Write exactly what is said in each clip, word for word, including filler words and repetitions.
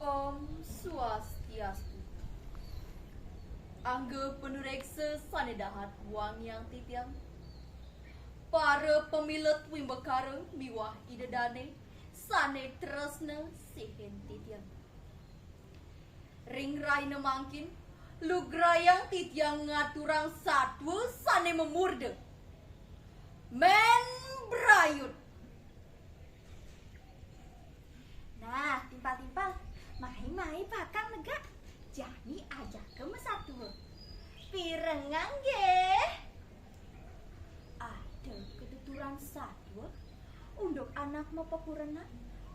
Om Swastiastu. Angga panureksa sane dahat wangiang titiang. Para pamilet wimbakara miwah Ida dane sane tresna sihin titiang. Ring rahina mangkin, lugrayang titiang ngaturang satua sane mamurda Men Brayut. Nah, timpal-timpal, mai-mai bakal negak. Jani ajaka masatua. Pirengang nggih. Ada katuturan satua, unduk anak mapakurenan,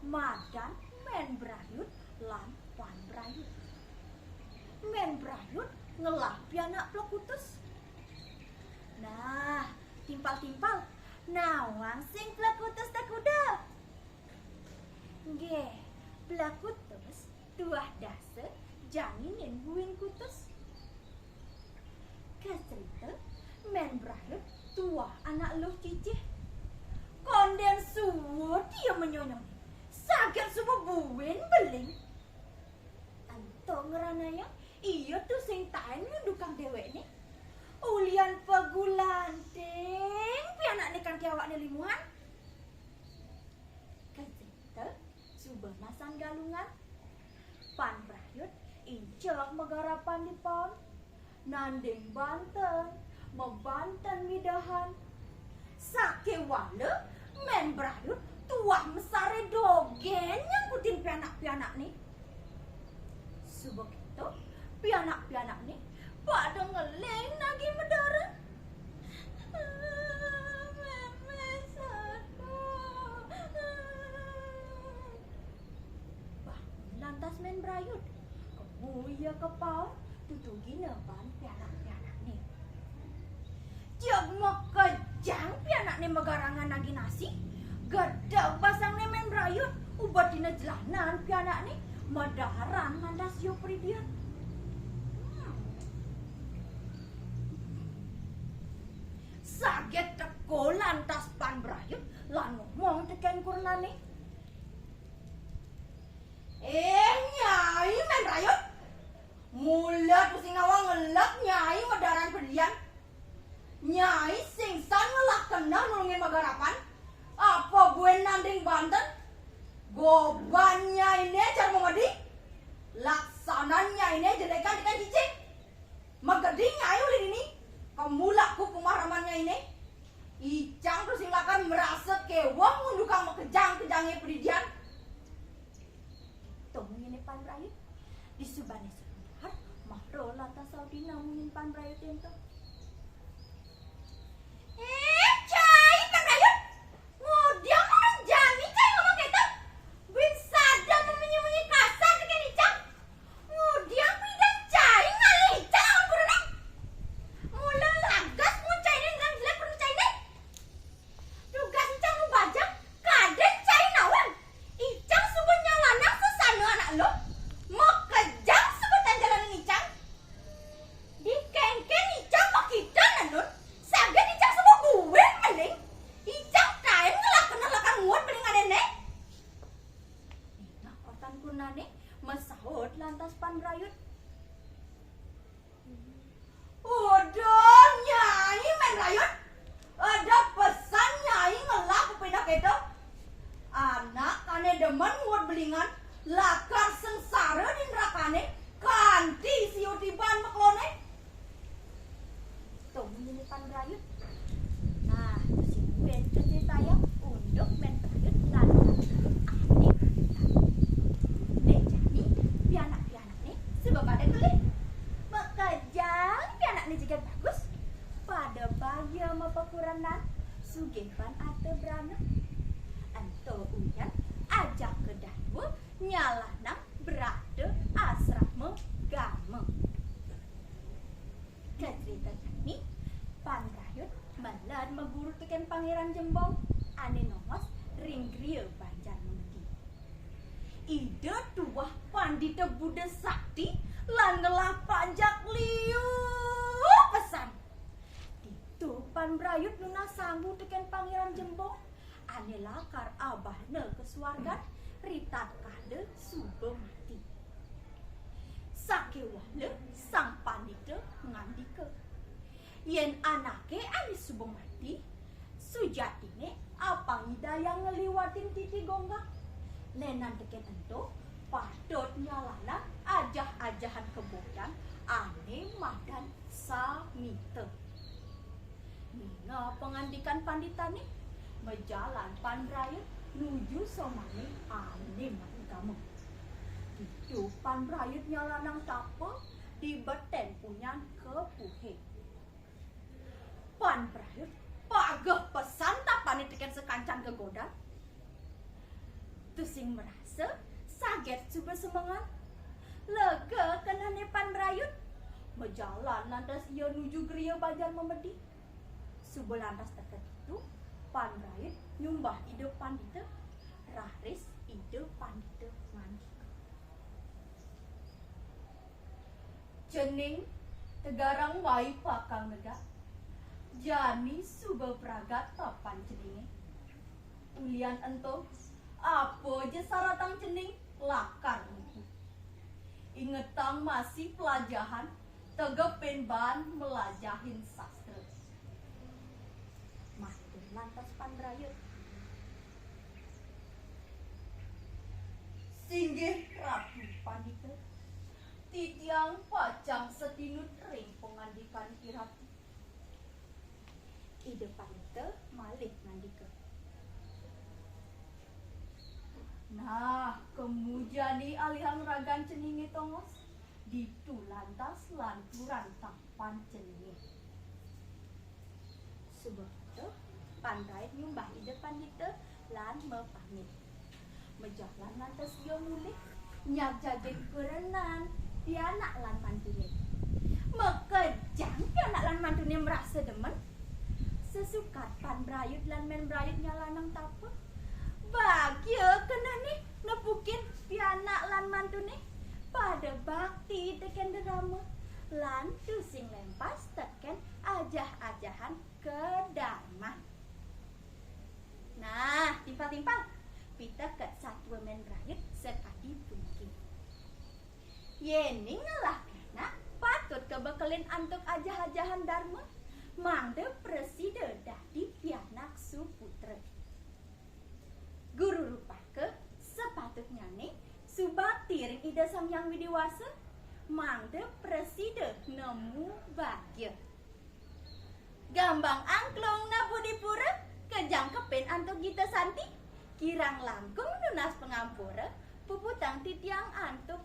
madan Men Brayut lan Pan Brayut. Men Brayut ngelah pianak plekutus. Nah, timpal-timpal, nawang sing plekutus tekuda. Nggih, plekutus tuah dasa janginin buin kutus. Kacerita, Men Brayut tuah anak luh cicih. Konden suud ia manyonyone, saget suba buin beling. Ento ngranayang ia tusing taen ngundukang dewekne. Ulian pagulanting pianakne kanti awakne limuhan. Kacerita, suba masan Galungan, Pan Brayut incak magarapan di paon, nanding banten, mabanten midahan. Sakewala Men Brayut tuah masare dogen nyangkutin pianak-pianakne. Suba keto, pianak-pianakne pada ngeling nagih medara. Meme sedo. Bangun lantas Men Brayut. Kemu ia ka paon, tutugina baan pianak-pianakne. Jeg makejang pianakne magarangan nagih nasi, gedeg basangne Men Brayut, ubat dina jelanan pianakne, madaran lantas ia pridian. Hmm. Saget teka lantas Pan Brayut lan ngomong teken kurenane. Eh, Nyai Men Brayut. Mula tusing nawang ngelek Nyai madaran pridian. Nyai sing san ngelah keneh nulungin magarapan. Apa buin nanding banten? Goban Nyaine cara mamedi. Laksanan Nyaine jelekan teken cicing. Magedi Nyai uli dini. Kemu laku kumah raman Nyaine. Icang tusing lakar marasa keweh ngundukang makejang-kejange pridian. To munyin Pan Brayut. Disubane sadar, mara lantas saudina munyin Pan Brayut ento. Eh, cai Pan Brayut! Ngudiang mara jani cai ngomong keto? Buin sada mamunyi-munyi kasar teken icang. Ngudiang pidan cai ngalih icang lawan gurune? Mula lagas mun caine ngerang jelek perlu caine. Dugas icang nu bajang, kada cai nawang. Icang suba nyalanang sesana anak luh. Makejang suba tan jalanin icang. Dikenken icang makita nenun, saget icang suba buin beling. Icang taen ngelah keneh lakar nguut belinganne. Nah, otan kurenane masaut lantas Pan Brayut. Uduh, Nyai Men Brayut. Eda pesan Nyai ngelah pepineh keto. Anak ane demen nguut belingan lakar sengsara di nerakane kanti siu tiban makelone. To munyin Pan Brayut. Nah, tusing buin kacritayang unduk Men Brayut lan ane. Deh jani pianak-pianakne suba pada kelih. Makejang pianakne jegeg bagus. Pada bagia mapakurenan, sugih ban arta brana. Ento uyan ajaka dadua nyalanang brata asrama gama. Kacrita jani, Pan Brayut meled maguru teken Pangeran Jembong ane nongos ring griya Banjar Mengedi. Ida tuah pandita Buddha sakti lan ngelah panjak liu pesan. Ditu Pan Brayut nunas sangu teken Pangeran Jembong ane lakar abahna ka suargan ritatkala suba mati. Sakéwala Sang Pandita ngandika, yén anaké ané suba mati, sujatiné apang nyidayang ngliwatin titi gonggang. Lénan tekén ento, patut nyalanang ajah-ajahan kabodan ané madan samita. Ningeh pangandikan panditané, majalan Pan Brayut nuju somané ané matigama. Ditu Pan Brayut nyalanang tapa di betén punyan kepuhé. Pan Brayut pageh pesan tapané tekén sakancan gegodan. Tusing marasa saget suba semengan. Lega kenehné Pan Brayut. Majalan lantas ia nuju griya Banjar Memedi. Suba lantas teka ditu, Pan Brayut nyumbah Ida Pandita, raris Ida Pandita ngandika, "Cening tegarang mai pakang negak, jani suba pragat tapan ceningé. Ulian ento, apa ja saratang cening lakar nuku. Ingetang masih pelajahan, tegepin baan melajahin sastra." Matur lantas Pan Brayut, "Singgih Ratu Pandita, titiang pacang satinut ring pangandikan iratu." Ida Pandita malih ngandika, "Nah, kemu jani alihang ragan ceningé tongos, ditu lantas lanturan tapan ceningé." Suba kita, Pan Brayut nyumbah Ida Pandita lan mapamit. Majalan lantas ia mulih, nyagjagin kurenan pianak lan mantuné. Makejang pianak lan mantuné marasa demen. Sasukat Pan Brayut lan Mén Brayut nyalanang tapa, bagia kenehné nepukin pianak lan mantuné pada bakti tekén rerama lan tusing lempas tekén ajah-ajahan kadarman. Nah, timpal-timpal, piteket satua Mén Brayut sakadi puniki. Yéning ngelah pianak, patut kabekelin antuk ajah-ajahan darma, mangda prasida dadi pianak suputra. Guru rupaka, sapatutnyané subakti ring Ida Sang Hyang Widhi Wasa, mangda prasida nemu bagia. Gambang angklung nabuh di pura, kajangkepin antuk gita santi, kirang langkung nunas pangampura, puputang titiang antuk